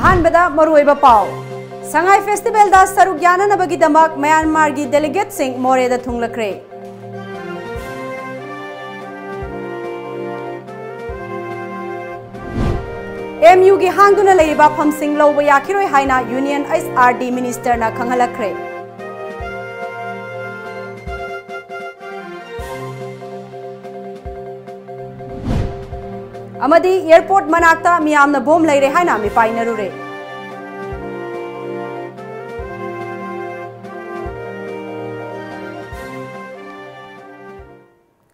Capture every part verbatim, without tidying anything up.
ꯑꯍꯥꯟꯕꯗ ꯃꯔꯨꯑꯣꯏꯕ ꯄꯥꯎ꯫ ꯁꯉꯥꯏ ꯐꯦꯁꯇꯤꯚꯦꯜꯗ ꯁꯔꯨꯛ ꯌꯥꯅꯅꯕꯒꯤꯗꯃꯛ ꯃꯌꯥꯟꯃꯥꯔꯒꯤ ꯗꯦꯂꯤꯒꯦꯠꯁꯤꯡ ꯃꯣꯔꯦꯗ ꯊꯨꯡꯂꯈ꯭ꯔꯦ꯫ ꯑꯦꯝ ꯌꯨꯒꯤ ꯍꯥꯡꯗꯨꯅ ꯂꯩꯔꯤꯕ ꯐꯝꯁꯤꯡ ꯂꯧꯕ ꯌꯥꯈꯤꯔꯣꯏ ꯍꯥꯏꯅ ꯌꯨꯅꯤꯌꯟ ꯑꯩꯆ ꯑꯥꯔ ꯗꯤ ꯃꯤꯅꯤꯁꯇꯔꯅ ꯈꯪꯍꯜꯂꯛꯈ꯭ꯔꯦ꯫ ꯑꯃꯗꯤ ꯑꯦꯌꯔꯄꯣꯔꯠ ꯃꯅꯥꯛꯇ ꯃꯤꯌꯥꯝꯅ ꯕꯣꯝ ꯂꯩꯔꯦ ꯍꯥꯏꯅ ꯃꯤꯄꯥꯏꯅꯔꯨꯔꯦ꯫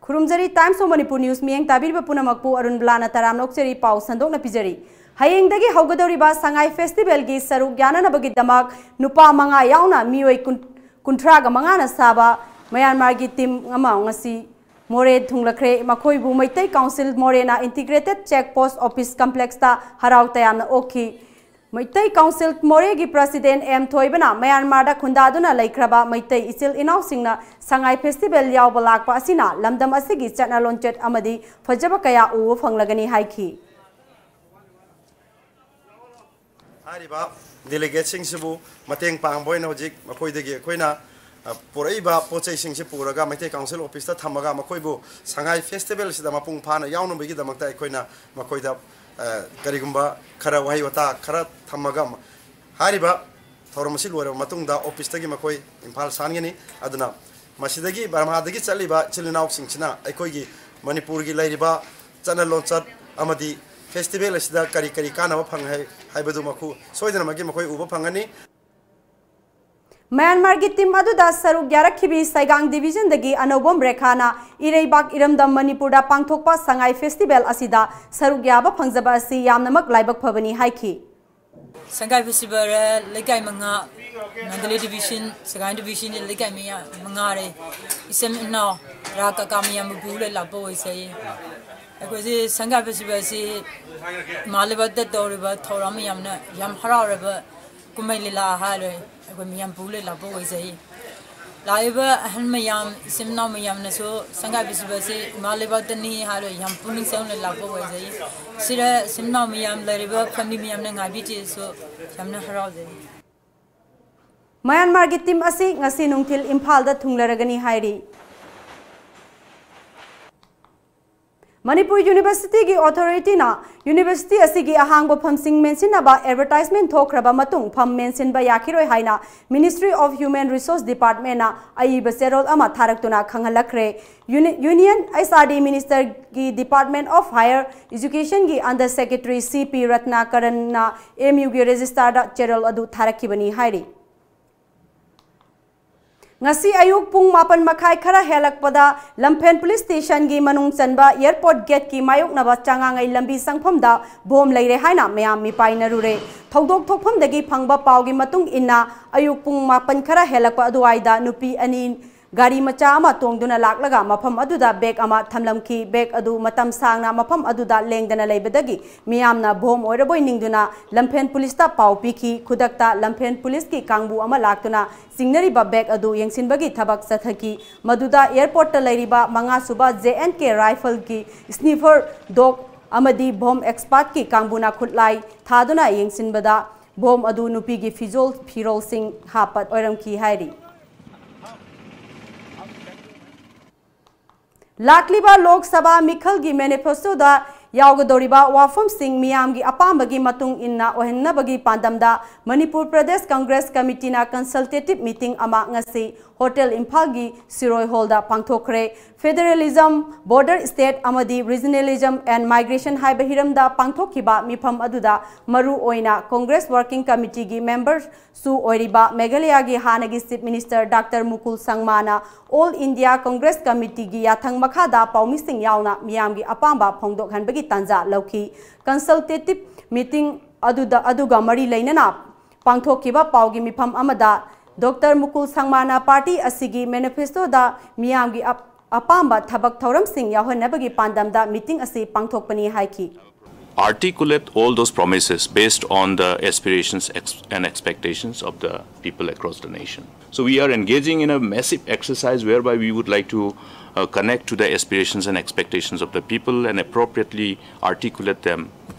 ꯈꯨꯔꯨꯝꯖꯔꯤ, Times of Manipur News ꯃꯤꯠꯌꯦꯡ ꯇꯥꯕꯤꯔꯤꯕ ꯄꯨꯝꯅꯃꯛꯄꯨ ꯑꯔꯨꯟꯕꯂꯥꯅ ꯇꯔꯥꯝꯅ ꯑꯣꯛꯆꯔꯤ꯫ ꯄꯥꯎ ꯁꯟꯗꯣꯛꯅ ꯄꯤꯖꯔꯤ꯫ ꯍꯌꯦꯡꯗꯒꯤ ꯍꯧꯒꯗꯧꯔꯤꯕ ꯁꯉꯥꯏ ꯐꯦꯁꯇꯤꯚꯦꯜꯒꯤ ꯁꯔꯨꯛ ꯌꯥꯅꯅꯕꯒꯤꯗꯃꯛ ꯅꯨꯄꯥ ꯃꯉꯥ ꯌꯥꯎꯅ ꯃꯤꯑꯣꯏ ꯀꯨꯟ-, ꯀꯨꯟꯊ꯭ꯔꯥꯒ ꯃꯉꯥꯅ ꯁꯥꯕ ꯃꯌꯥꯟꯃꯥꯔꯒꯤ ꯇꯤꯝ ꯑꯃ ꯉꯁꯤ ꯃꯣꯔꯦ ꯊꯨꯡꯂꯈ꯭ꯔꯦ꯫ ꯃꯈꯣꯏꯕꯨ ꯃꯩꯇꯩ ꯀꯥꯎꯟꯁꯤꯜ ꯃꯣꯔꯦꯅ ꯏꯟꯇꯤꯒ꯭ꯔꯦꯇꯦꯗ ꯆꯦꯛ ꯄꯣꯁ ꯑꯣꯐꯤꯁ ꯀꯝꯄ꯭ꯂꯦꯛꯁꯇ ꯍꯔꯥꯎ ꯇꯌꯥꯝꯅ ꯑꯣꯛꯈꯤ꯫ ꯃꯩꯇꯩ ꯀꯥꯎꯟꯁꯤꯜ ꯃꯣꯔꯦꯒꯤ ꯄ꯭ꯔꯁꯤꯗꯦꯟ ꯑꯦꯝ ꯊꯣꯏꯕꯅ ꯃꯌꯥꯟꯃꯥꯔꯗ ꯈꯨꯟꯗꯥꯗꯨꯅ ꯂꯩꯈ꯭ꯔꯕ ꯃꯩꯇꯩ ꯏꯆꯤꯜ ꯏꯅꯥꯎꯁꯤꯡꯅ ꯁꯉꯥꯏ ꯐꯦꯁꯇꯤꯚꯦꯜ ꯌꯥꯎꯕ ꯂꯥꯛꯄ ꯑꯁꯤꯅ ꯂꯝꯗꯝ ꯑꯁꯤꯒꯤ ꯆꯠꯅ ꯂꯣꯟꯆꯠ ꯑꯃꯗꯤ ꯐꯖꯕ ꯀꯌꯥ ꯎꯕ ꯐꯪꯂꯒꯅꯤ ꯍꯥꯏꯈꯤ꯫ ꯍꯥꯏꯔꯤꯕ ꯗꯦꯂꯤꯒꯦꯠꯁꯤꯡꯁꯤꯕꯨ ꯃꯇꯦꯡ ꯄꯥꯡꯕ ꯑꯣꯏꯅ ꯍꯧꯖꯤꯛ ꯃꯈꯣꯏꯗꯒꯤ ꯑꯩꯈꯣꯏꯅ, ꯑ, ꯄꯨꯔꯛꯏꯕ ꯄꯣꯠ ꯆꯩꯁꯤꯡꯁꯤ ꯄꯨꯔꯒ ꯃꯩꯇꯩ ꯀꯥꯎꯟꯁꯤꯜ ꯑꯣꯐꯤꯁꯇ ꯊꯝꯃꯒ ꯃꯈꯣꯏꯕꯨ ꯁꯉꯥꯏ ꯐꯦꯁꯇꯤꯚꯦꯜꯁꯤꯗ ꯃꯄꯨꯡ ꯐꯥꯅ ꯌꯥꯎꯅꯕꯒꯤꯗꯃꯛꯇ ꯑꯩꯈꯣꯏꯅ ꯃꯈꯣꯏꯗ, ꯑ, ꯀꯔꯤꯒꯨꯝꯕ ꯈꯔ ꯋꯥꯍꯩ ꯋꯥꯇꯥ ꯈꯔ ꯊꯝꯃꯒ ꯍꯥꯏꯔꯤꯕ ꯊꯧꯔꯝ ꯑꯁꯤ ꯂꯣꯏꯔꯕ ꯃꯇꯨꯡꯗ ꯑꯣꯐꯤꯁꯇꯒꯤ ꯃꯈꯣꯏ ꯏꯝꯐꯥꯜ ꯁꯥꯟꯒꯅꯤ꯫ ꯑꯗꯨꯅ ꯃꯁꯤꯗꯒꯤ ꯕꯔꯃꯥꯗꯒꯤ ꯆꯠꯂꯤꯕ ꯏꯆꯤꯜ ꯏꯅꯥꯎꯁꯤꯡꯁꯤꯅ ꯑꯩꯈꯣꯏꯒꯤ ꯃꯅꯤꯄꯨꯔꯒꯤ ꯂꯩꯔꯤꯕ ꯆꯠꯅ ꯂꯣꯟꯆꯠ ꯑꯃꯗꯤ ꯐꯦꯁꯇꯤꯚꯦꯜ ꯑꯁꯤꯗ ꯀꯔꯤ ꯀꯔꯤ ꯀꯥꯟꯅꯕ ꯐꯪꯉꯦ ꯍꯥꯏ-, ꯍꯥꯏꯕꯗꯨ ꯃꯈꯨ-, ꯁꯣꯏꯗꯅꯃꯛꯀꯤ ꯃꯈꯣꯏ ꯎꯕ ꯐꯪꯒꯅꯤ꯫ ꯃꯌꯥꯟꯃꯥꯔꯒꯤ ꯇꯤꯝ ꯑꯗꯨꯗ ꯁꯔꯨꯛ ꯌꯥꯔꯛꯈꯤꯕꯤ ꯁꯩꯒꯥꯡ ꯗꯤꯕꯤꯖꯟꯗꯒꯤ ꯑꯅꯧꯕꯝ ꯔꯦꯈꯥꯅ ꯏꯔꯩꯕꯥꯛ ꯏꯔꯝꯗꯝ ꯃꯅꯤꯄꯨꯔꯗ ꯄꯥꯡꯊꯣꯛꯄ ꯁꯉꯥꯏ ꯐꯦꯁꯇꯤꯚꯦꯜ ꯑꯁꯤꯗ ꯁꯔꯨꯛ ꯌꯥꯕ ꯐꯪꯖꯕ ꯑꯁꯤ ꯌꯥꯝꯅꯃꯛ ꯂꯥꯏꯕꯛ ꯐꯕꯅꯤ ꯍꯥꯏꯈꯤ꯫ ꯁꯉꯥꯏ ꯐꯦꯁꯇꯤꯚꯦꯜ ꯂꯩꯀꯥꯏ ꯃꯉꯥ, ꯃꯟꯗꯂꯦ ꯗꯤꯕꯤꯖꯟ, ꯁꯉꯥꯏ ꯗꯤꯕꯤꯖꯟ ꯂꯩꯀꯥꯏ ꯃꯌꯥ-, ꯃꯉꯥꯔꯦ꯫ ꯏꯆꯤꯟ ꯏꯅꯥꯎ ꯔꯥ ꯀꯀꯥ ꯃꯌꯥꯝꯕꯨ ꯄꯨꯔ ꯂꯥꯛꯄ ꯑꯣꯏꯖꯩ꯫ ꯑꯩꯈꯣꯏꯁꯤ ꯁꯉꯥꯏ ꯐꯦꯁꯇꯤꯚꯦꯜꯁꯤ ꯃꯥꯂꯦꯕꯥꯛꯇ ꯇꯧꯔꯤꯕ ꯊꯧꯔꯝ ꯃꯌꯥꯝꯅ ꯌꯥꯝ ꯍꯔꯥꯎꯔꯕ ꯀꯨꯝꯍꯩ ꯂꯤꯂꯥ ꯍꯥꯏꯔꯣꯏ, ꯑꯩꯈꯣꯏ ꯃꯌꯥꯝ ꯄꯨꯔ ꯂꯥꯛꯄ ꯑꯣꯏꯖꯩ꯫ ꯂꯥꯛꯂꯤꯕ ꯑꯍꯜ ꯃꯌꯥꯝ, ꯏꯆꯤꯟ ꯏꯅꯥꯎ ꯃꯌꯥꯝꯅꯁꯨ ꯁꯪꯒꯥꯏ ꯐꯦꯁꯇꯤꯚꯦꯜꯁꯤ ꯏꯃꯥ ꯂꯩꯕꯥꯛꯇꯅꯤ ꯍꯥꯏꯔꯒ ꯌꯥꯝ ꯄꯨꯛꯅꯤꯡ ꯆꯪꯅ ꯂꯥꯛꯄ ꯑꯣꯏꯖꯩ꯫ ꯁꯤꯗ ꯏꯆꯤꯟ ꯏꯅꯥꯎ ꯃꯌꯥꯝ, ꯂꯩꯔꯤꯕ ꯐꯦꯃꯤꯂꯤ ꯃꯌꯥꯝꯅ ꯉꯥꯏꯕꯤꯔꯤꯁꯤꯁꯨ ꯌꯥꯝꯅ ꯍꯔꯥꯎꯖꯩ꯫ ꯃ꯭ꯌꯥꯟꯃꯥꯔꯒꯤ ꯇꯤꯝ ꯑꯁꯤ ꯉꯁꯤ ꯅꯨꯡꯊꯤꯜ ꯏꯝꯐꯥꯜꯗ ꯊꯨꯡꯂꯔꯒꯅꯤ ꯍꯥꯏꯔꯤ꯫ ꯃꯅꯤꯄꯨꯔ ꯌꯨꯅꯤꯚꯔꯁꯤꯇꯤꯒꯤ ꯑꯣꯊꯣꯔꯤꯇꯤꯅ ꯌꯨꯅꯤꯚꯔꯁꯤꯇꯤ ꯑꯁꯤꯒꯤ ꯑꯍꯥꯡꯕ ꯐꯝꯁꯤꯡ ꯃꯦꯟꯁꯤꯟꯅꯕ ꯑꯦꯗꯚꯔꯇꯥꯏꯖꯃꯦꯟ ꯊꯣꯛꯈ꯭ꯔꯕ ꯃꯇꯨꯡ ꯐꯝ ꯃꯦꯟꯁꯤꯟꯕ ꯌꯥꯈꯤꯔꯣꯏ ꯍꯥꯏꯅ Ministry of Human Resource Departmentꯅ ꯑꯏꯕ ꯆꯦꯔꯣꯜ ꯑꯃ ꯊꯥꯔꯛꯇꯨꯅ ꯈꯪꯍꯜꯂꯛꯈ꯭ꯔꯦ꯫ ꯌꯨꯅꯤ-, Union H R D Ministerꯒꯤ Department of Higher Educationꯒꯤ Under Secretary C P ꯔꯠꯅꯥꯀꯔꯟꯅ M Uꯒꯤ Registrarꯗ ꯆꯦꯔꯣꯜ ꯑꯗꯨ ꯊꯥꯔꯛꯈꯤꯕꯅꯤ ꯍꯥꯏꯔꯤ꯫ ꯉꯁꯤ ꯑꯌꯨꯛ ꯄꯨꯡ ꯃꯥꯄꯟ ꯃꯈꯥꯏ ꯈꯔ ꯍꯦꯜꯂꯛꯄꯗ ꯂꯝꯐꯦꯟ ꯄꯨꯂꯤꯁ ꯁ꯭ꯇꯦꯁꯟꯒꯤ ꯃꯅꯨꯡ ꯆꯟꯕ ꯑꯦꯌꯔꯄꯣꯔꯠ ꯒꯦꯠꯀꯤ ꯃꯥꯌꯣꯛꯅꯕ ꯆꯉꯥꯡꯉꯩ ꯂꯝꯕꯤ ꯆꯪꯐꯝꯗ ꯕꯣꯝ ꯂꯩꯔꯦ ꯍꯥꯏꯅ ꯃꯌꯥꯝ ꯃꯤꯄꯥꯏꯅꯔꯨꯔꯦ꯫ ꯊꯧꯗꯣꯛ ꯊꯣꯛꯐꯝꯗꯒꯤ ꯐꯪꯕ ꯄꯥꯎꯒꯤ ꯃꯇꯨꯡ ꯏꯟꯅ, ꯑꯌꯨꯛ ꯄꯨꯡ ꯃꯥꯄꯟ ꯈꯔ ꯍꯦꯜꯂꯛꯄ ꯑꯗꯨꯋꯥꯏꯗ ꯅꯨꯄꯤ ꯑꯅꯤ ꯒꯥꯔꯤ ꯃꯆꯥ ꯑꯃ ꯇꯣꯡꯗꯨꯅ ꯂꯥꯛꯂꯒ ꯃꯐꯝ ꯑꯗꯨꯗ ꯕꯦꯒ ꯑꯃ ꯊꯝꯂꯝꯈꯤ꯫ ꯕꯦꯒ ꯑꯗꯨ ꯃꯇꯝ ꯁꯥꯡꯅ ꯃꯐꯝ ꯑꯗꯨꯗ ꯂꯦꯡꯗꯅ ꯂꯩꯕꯗꯒꯤ ꯃꯤꯌꯥꯝꯅ ꯕꯣꯝ ꯑꯣꯏꯔꯕꯣꯏ ꯅꯤꯡꯗꯨꯅ ꯂꯝꯐꯦꯟ ꯄꯨꯂꯤꯁꯇ ꯄꯥꯎ ꯄꯤꯈꯤ꯫ ꯈꯨꯗꯛꯇ ꯂꯝꯐꯦꯟ ꯄꯨꯂꯤꯁꯀꯤ ꯀꯥꯡꯕꯨ ꯑꯃ ꯂꯥꯛꯇꯨꯅ ꯆꯤꯡꯅꯔꯤꯕ ꯕꯦꯒ ꯑꯗꯨ ꯌꯦꯡꯁꯤꯟꯕꯒꯤ ꯊꯕꯛ ꯆꯠꯊꯈꯤ꯫ ꯃꯗꯨꯗ ꯑꯦꯌꯔꯄꯣꯔꯠꯇ ꯂꯩꯔꯤꯕ ꯃꯉꯥꯁꯨꯕ J N K Rifleꯒꯤ sniper dog ꯑꯃꯗꯤ ꯕꯣꯝ ꯑꯦꯛꯁꯄꯥꯔꯠꯀꯤ ꯀꯥꯡꯕꯨꯅ ꯈꯨꯠꯂꯥꯏ ꯊꯥꯗꯨꯅ ꯌꯦꯡꯁꯤꯟꯕꯗ ꯕꯣꯝ ꯑꯗꯨ ꯅꯨꯄꯤꯒꯤ ꯐꯤꯖꯣꯜ ꯐꯤꯔꯣꯜꯁꯤꯡ ꯍꯥꯞꯄ ꯑꯣꯏꯔꯝꯈꯤ ꯍꯥꯏꯔꯤ꯫ ꯂꯥꯛꯂꯤꯕ ꯂꯣꯛ ꯁꯚꯥ ꯃꯤꯈꯜꯒꯤ ꯃꯦꯅꯤꯐꯦꯁꯇꯣꯗ ꯌꯥꯎꯒꯗꯧꯔꯤꯕ ꯋꯥꯐꯝꯁꯤꯡ ꯃꯤꯌꯥꯝꯒꯤ ꯑꯄꯥꯝꯕꯒꯤ ꯃꯇꯨꯡ ꯏꯟꯅ ꯑꯣꯏꯍꯟꯅꯕꯒꯤ ꯄꯥꯟꯗꯝꯗ ꯃꯅꯤꯄꯨꯔ ꯄ꯭ꯔꯗꯦꯁ ꯀꯪꯒ꯭ꯔꯦꯁ ꯀꯃꯤꯇꯤꯅ consultative meeting ꯑꯃ ꯉꯁꯤ ꯍꯣꯇꯦꯜ ꯏꯝꯐꯥꯜꯒꯤ ꯁꯤꯔꯣꯏ ꯍꯣꯜꯗ ꯄꯥꯡꯊꯣꯛꯈ꯭ꯔꯦ꯫ Federalism, border state ꯑꯃꯗꯤ regionalism and migration ꯍꯥꯏꯕ ꯍꯤꯔꯝꯗ ꯄꯥꯡꯊꯣꯛꯈꯤꯕ ꯃꯤꯐꯝ ꯑꯗꯨꯗ ꯃꯔꯨ ꯑꯣꯏꯅ ꯀꯪꯒ꯭ꯔꯦꯁ working committeeꯒꯤ member ꯁꯨ ꯑꯣꯏꯔꯤꯕ ꯃꯦꯘꯥꯂꯌꯥꯒꯤ ꯍꯥꯟꯅꯒꯤ Chief Minister Doctor ꯃꯨꯀꯨꯜ ꯁꯪꯃꯥꯅ All India Congress Committeeꯒꯤ ꯌꯥꯊꯪ ꯃꯈꯥꯗ ꯄꯥꯎꯃꯤꯁꯤꯡ ꯌꯥꯎꯅ ꯃꯤꯌꯥꯝꯒꯤ ꯑꯄꯥꯝꯕ ꯐꯣꯡꯗꯣꯛꯍꯟꯕꯒꯤ ꯇꯥꯟꯖꯥ ꯂꯧꯈꯤ꯫ Consultative meeting ꯑꯗꯨꯗ, ꯑꯗꯨꯒ ꯃꯔꯤ ꯂꯩꯅꯅ ꯄꯥꯡꯊꯣꯛꯈꯤꯕ ꯄꯥꯎꯒꯤ ꯃꯤꯐꯝ ꯑꯃꯗ Doctor ꯃꯨꯀꯨꯜ ꯁꯪꯃꯥꯅ party ꯑꯁꯤꯒꯤ manifestoꯗ ꯃꯤꯌꯥꯝꯒꯤ ꯑꯞ-, ꯑꯄꯥꯝꯕ ꯊꯕꯛ ꯊꯧꯔꯝꯁꯤꯡ ꯌꯥꯎꯍꯟꯅꯕꯒꯤ ꯄꯥꯟꯗꯝꯗ meeting ꯑꯁꯤ ꯄꯥꯡꯊꯣꯛꯄꯅꯤ ꯍꯥꯏꯈꯤ꯫ articulate all those promises based on the aspirations ex- and expectations of the people across the nation. So we are engaging in a massive exercise whereby we would like to uh, connect to the aspirations and expectations of the people and appropriately articulate them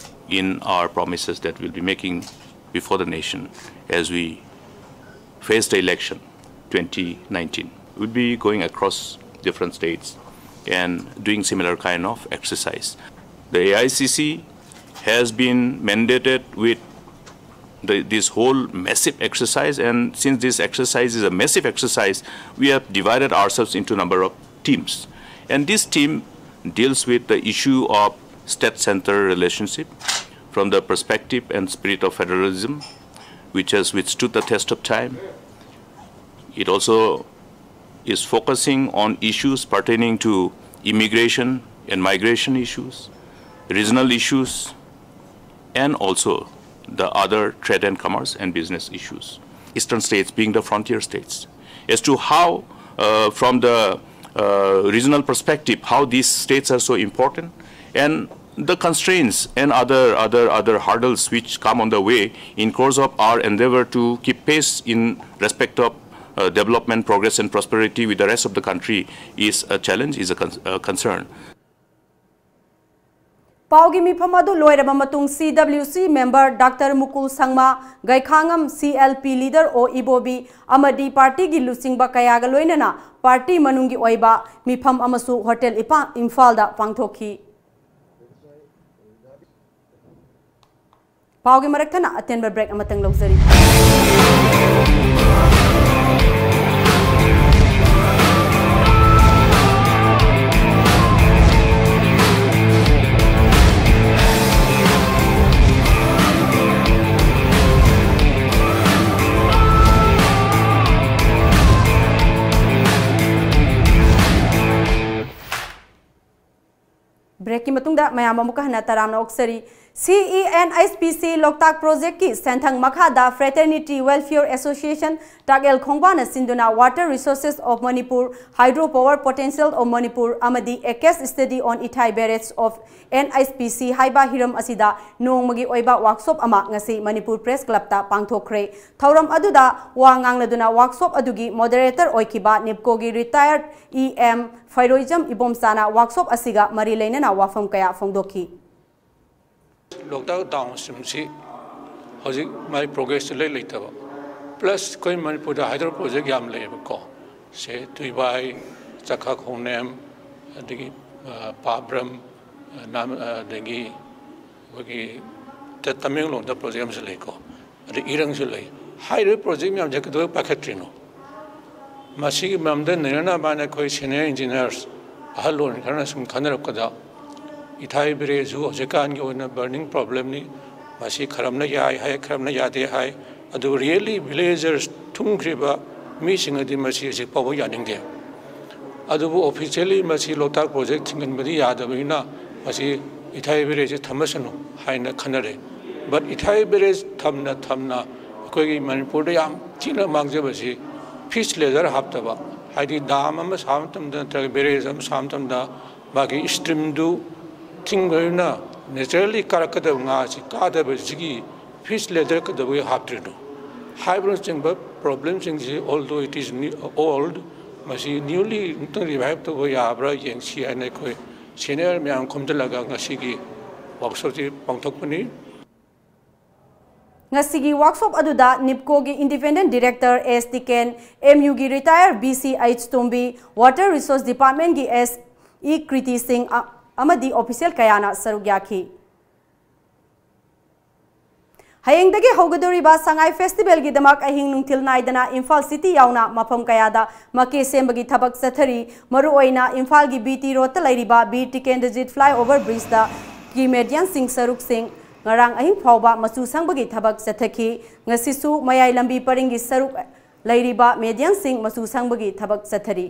in our promises that we'll be making before the nation as we face the election twenty nineteen. We'll be going across different states and doing similar kind of exercise. The A I C C has been mandated with the, this whole massive exercise, and since this exercise is a massive exercise, we have divided ourselves into a number of teams. And this team deals with the issue of state-center relationship from the perspective and spirit of federalism, which has withstood the test of time. It also is focusing on issues pertaining to immigration and migration issues, regional issues, and also the other trade and commerce and business issues. Eastern states being the frontier states. As to how, uh, from the uh, regional perspective, how these states are so important, and the constraints and other, other, other hurdles which come on the way in course of our endeavor to keep pace in respect of uh, development, progress, and prosperity with the rest of the country is a challenge, is a con- uh, concern. ꯄꯥꯎꯒꯤ ꯃꯤꯐꯝ ꯑꯗꯨ ꯂꯣꯏꯔꯕ ꯃꯇꯨꯡ C W C member Doctor ꯃꯨꯀꯨꯜ ꯁꯪꯃꯥ, ꯒꯩꯈꯥꯉꯝ C L P leader ꯑꯣ ꯏꯕꯣꯕꯤ ꯑꯃꯗꯤ ꯄꯥꯔꯇꯤꯒꯤ ꯂꯨꯆꯤꯡꯕ ꯀꯌꯥꯒ ꯂꯣꯏꯅꯅ ꯄꯥꯔꯇꯤ ꯃꯅꯨꯡꯒꯤ ꯑꯣꯏꯕ ꯃꯤꯐꯝ ꯑꯃꯁꯨ ꯍꯣꯇꯦꯜ ꯏꯄꯥ- ꯏꯝꯐꯥꯜꯗ ꯄꯥꯡꯊꯣꯛꯈꯤ꯫ ꯄꯥꯎꯒꯤ ꯃꯔꯛ ꯊꯠꯅ ꯑꯇꯦꯟꯕ break ꯑꯃꯇꯪ ꯂꯧꯖꯔꯤ꯫ Breakꯀꯤ ꯃꯇꯨꯡ ꯃꯌꯥꯝ ꯑꯃꯨꯛꯀ ꯍꯟꯅ ꯇꯔꯥꯝꯅ ꯑꯣꯛꯆꯔꯤ꯫ CENHPC ꯂꯣꯛꯇꯥꯛ ꯄ꯭ꯔꯣꯖꯦꯛꯀꯤ ꯁꯦꯟꯊꯪ ꯃꯈꯥꯗ Fraternity Welfare Association ꯇꯥꯛꯑꯦꯜ ꯈꯣꯡꯕꯥꯅ ꯁꯤꯟꯗꯨꯅ Water Resources of Manipur, Hydro Power Potential of Manipur ꯑꯃꯗꯤ A Case Study on Ithai Barrage of NHPC ꯍꯥꯏꯕ ꯍꯤꯔꯝ ꯑꯁꯤꯗ ꯅꯣꯡꯃꯒꯤ ꯑꯣꯏꯕ ꯋꯥꯛꯁꯣꯞ ꯑꯃ ꯉꯁꯤ ꯃꯅꯤꯄꯨꯔ ꯄ꯭ꯔꯦꯁ ꯀ꯭ꯂꯕꯇ ꯄꯥꯡꯊꯣꯛꯈ꯭ꯔꯦ꯫ ꯊꯧꯔꯝ ꯑꯗꯨꯗ ꯋꯥ ꯉꯥꯡꯂꯗꯨꯅ ꯋꯥꯛꯁꯣꯞ ꯑꯗꯨꯒꯤ ꯃꯣꯗꯔꯦꯇꯔ ꯑꯣꯏꯈꯤꯕ ꯅꯤꯞꯀꯣꯒꯤ ꯔꯤꯇꯥꯌꯔꯗ EM ꯐꯩꯔꯣꯏꯖꯝ ꯏꯕꯣꯝꯆꯥꯅ ꯋꯥꯛꯁꯣꯞ ꯑꯁꯤꯒ ꯃꯔꯤ ꯂꯩꯅꯅ ꯋꯥꯐꯝ ꯀꯌꯥ ꯐꯣꯡꯗꯣꯛꯈꯤ꯫ ꯂꯣꯛꯇꯥꯛ ꯗꯥꯎꯟ ꯁ꯭ꯇ꯭ꯔꯤꯝꯁꯤ ꯍꯧꯖꯤꯛ ꯃꯥꯏ ꯄ꯭ꯔꯣꯒ꯭ꯔꯦꯁꯁꯨ ꯂꯩ ꯂꯩꯇꯕ, ꯄ꯭ꯂꯁ ꯑꯩꯈꯣꯏ ꯃꯅꯤꯄꯨꯔꯗ ꯍꯥꯏꯗ꯭ꯔꯣ ꯄ꯭ꯔꯣꯖꯦꯛ ꯌꯥꯝ ꯂꯩꯌꯦꯕꯀꯣ꯫ ꯁꯦ ꯇꯨꯏꯕꯥꯏ, ꯆꯥꯛꯈꯥ ꯈꯣꯡꯅꯦꯝ, ꯑꯗꯒꯤ ꯄꯥꯕ꯭ꯔꯝ, ꯑꯗꯒꯤ ꯑꯩꯈꯣꯏꯒꯤ ꯇꯃꯦꯡꯂꯣꯡꯗ ꯄ꯭ꯔꯣꯖꯦꯛ ꯑꯃꯁꯨ ꯂꯩꯀꯣ, ꯑꯗꯩ ꯏꯔꯪꯁꯨ ꯂꯩ꯫ ꯍꯥꯏꯔꯤꯕ ꯄ꯭ꯔꯣꯖꯦꯛ ꯃꯌꯥꯝꯁꯦ ꯀꯩꯗꯧꯕꯩ ꯄꯥꯏꯈꯠꯇ꯭ꯔꯤꯅꯣ? ꯃꯁꯤꯒꯤ ꯃꯔꯝꯗ ꯅꯩꯅꯅꯕ ꯍꯥꯏꯅ ꯑꯩꯈꯣꯏ ꯁꯦꯅꯤꯌꯔ ꯏꯟꯖꯤꯅꯤꯌꯥꯔꯁ, ꯑꯍꯜ ꯂꯃꯟ ꯈꯔꯅ ꯁꯨꯝ ꯈꯟꯅꯔꯛꯄꯗ, ꯏꯊꯥꯏ ꯕꯦꯔꯦꯖꯁꯨ ꯍꯧꯖꯤꯛꯀꯥꯟꯒꯤ ꯑꯣꯏꯅ ꯕꯔꯅꯤꯡ ꯄ꯭ꯔꯣꯕ꯭ꯂꯦꯝꯅꯤ꯫ ꯃꯁꯤ ꯈꯔꯝꯅ ꯌꯥꯏ ꯍꯥꯏ, ꯈꯔꯝꯅ ꯌꯥꯗꯦ ꯍꯥꯏ꯫ ꯑꯗꯨꯕꯨ ꯔꯤꯌꯦꯜꯂꯤ ꯚꯤꯂꯦꯖꯔꯁ ꯊꯨꯝꯈ꯭ꯔꯤꯕ ꯃꯤꯁꯤꯡ ꯑꯗꯨꯗꯤ ꯃꯁꯤ ꯍꯧꯖꯤꯛ ꯐꯥꯎꯕ ꯌꯥꯅꯤꯡꯗꯦ꯫ ꯑꯗꯨꯕꯨ ꯑꯣꯐꯤꯁꯤꯌꯦꯜꯂꯤ ꯃꯁꯤ ꯂꯣꯛꯇꯥꯛ ꯄ꯭ꯔꯣꯖꯦꯛ ꯊꯤꯡꯒꯟꯕꯗꯤ ꯌꯥꯗꯕꯅꯤꯅ ꯃꯁꯤ ꯏꯊꯥꯏ ꯕꯦꯔꯦꯖꯁꯦ ꯊꯝꯃꯁꯅꯨ ꯍꯥꯏꯅ ꯈꯟꯅꯔꯦ꯫ ꯕꯠ ꯏꯊꯥꯏ ꯕꯦꯔꯦꯖ ꯊꯝꯅ ꯊꯝꯅ ꯑꯩꯈꯣꯏꯒꯤ ꯃꯅꯤꯄꯨꯔꯗ ꯌꯥꯝ ꯊꯤꯅ ꯃꯥꯡꯖꯕꯁꯤ ꯐꯤꯁ ꯂꯦꯗꯔ ꯍꯥꯞꯇꯕ, ꯍꯥꯏꯗꯤ ꯗꯥꯝ ꯑꯃ ꯁꯥꯕ ꯃꯇꯝꯗ ꯅꯠꯇ꯭ꯔꯒ ꯕꯦꯔꯦꯖ ꯑꯃ ꯁꯥꯕ ꯃꯇꯝꯗ ꯃꯥꯒꯤ ꯁ꯭ꯇ꯭ꯔꯤꯝꯗꯨ ꯊꯤꯡꯕꯅꯤꯅ ꯅꯦꯆꯔꯦꯜꯂꯤ ꯀꯥꯔꯛꯀꯗꯕ ꯉꯥꯁꯤ ꯀꯥꯗꯕꯁꯤꯒꯤ ꯐꯤꯁ ꯂꯦꯗꯔ ꯀꯩꯗꯧꯕꯒꯤ ꯍꯥꯞꯇ꯭ꯔꯤꯅꯣ ꯍꯥꯏꯕꯅꯆꯤꯡꯕ ꯄ꯭ꯔꯣꯕ꯭ꯂꯦꯝꯁꯤꯡꯁꯤ, although it is old, ꯃꯁꯤ ꯅ꯭ꯌꯨꯂꯤ ꯑꯃꯨꯛꯇꯪ ꯔꯤꯚꯥꯏꯚ ꯇꯧꯕ ꯌꯥꯕ꯭ꯔꯥ ꯌꯦꯡꯁꯤ ꯍꯥꯏꯅ ꯑꯩꯈꯣꯏ ꯁꯦꯅꯤꯌꯔ ꯃꯌꯥꯝ ꯈꯣꯝꯖꯤꯜꯂꯒ ꯉꯁꯤꯒꯤ ꯋꯥꯛꯁꯣꯞꯁꯤ ꯄꯥꯡꯊꯣꯛꯄꯅꯤ꯫ ꯉꯁꯤꯒꯤ ꯋꯥꯛꯁꯣꯞ ꯑꯗꯨꯗ ꯅꯤꯞꯀꯣꯒꯤ ꯏꯟꯗꯤꯄꯦꯟꯗꯦꯟꯠ ꯗꯤꯔꯦꯛꯇꯔ ꯑꯦꯁ ꯇꯤꯀꯦꯟ, MUꯒꯤ retired B C H Tombi, water resource ꯗꯤꯄꯥꯔꯠꯃꯦꯟꯠꯀꯤ ꯑꯦꯁ ꯏ ꯀ꯭ꯔꯤꯇꯤ ꯁꯤꯡ ꯑ-, ꯑꯃꯗꯤ ꯑꯣꯐꯤꯁꯤꯌꯦꯜ ꯀꯌꯥꯅ ꯁꯔꯨꯛ ꯌꯥꯈꯤ꯫ ꯍꯌꯦꯡꯗꯒꯤ ꯍꯧꯒꯗꯧꯔꯤꯕ ꯁꯉꯥꯏ ꯐꯦꯁꯇꯤꯚꯦꯜꯒꯤꯗꯃꯛ ꯑꯍꯤꯡ ꯅꯨꯡꯊꯤꯜ ꯅꯥꯏꯗꯅ ꯏꯝꯐꯥꯜ ꯁꯤꯇꯤ ꯌꯥꯎꯅ ꯃꯐꯝ ꯀꯌꯥꯗ ꯃꯀꯦ ꯁꯦꯝꯕꯒꯤ ꯊꯕꯛ ꯆꯠꯊꯔꯤ꯫ ꯃꯔꯨꯑꯣꯏꯅ ꯏꯝꯐꯥꯜꯒꯤ ꯕꯤ ꯇꯤ ꯔꯣꯗꯇ ꯂꯩꯔꯤꯕ ꯕꯤꯔ ꯇꯤꯀꯦꯟꯗ꯭ꯔꯖꯤꯠ ꯐ꯭ꯂꯥꯏꯑꯣꯚꯔ ꯕ꯭ꯔꯤꯖꯇ ꯀꯤ ꯃꯦꯗꯤꯌꯟꯁꯤꯡ ꯁꯔꯨꯛꯁꯤꯡ ꯉꯔꯥꯡ ꯑꯍꯤꯡ ꯐꯥꯎꯕ ꯃꯆꯨ ꯁꯪꯕꯒꯤ ꯊꯕꯛ ꯆꯠꯊꯈꯤ꯫ ꯉꯁꯤꯁꯨ ꯃꯌꯥꯏ ꯂꯝꯕꯤ ꯄꯔꯤꯡꯒꯤ ꯁꯔꯨꯛ ꯂꯩꯔꯤꯕ ꯃꯦꯗꯤꯌꯟꯁꯤꯡ ꯃꯆꯨ ꯁꯪꯕꯒꯤ ꯊꯕꯛ ꯆꯠꯊꯔꯤ꯫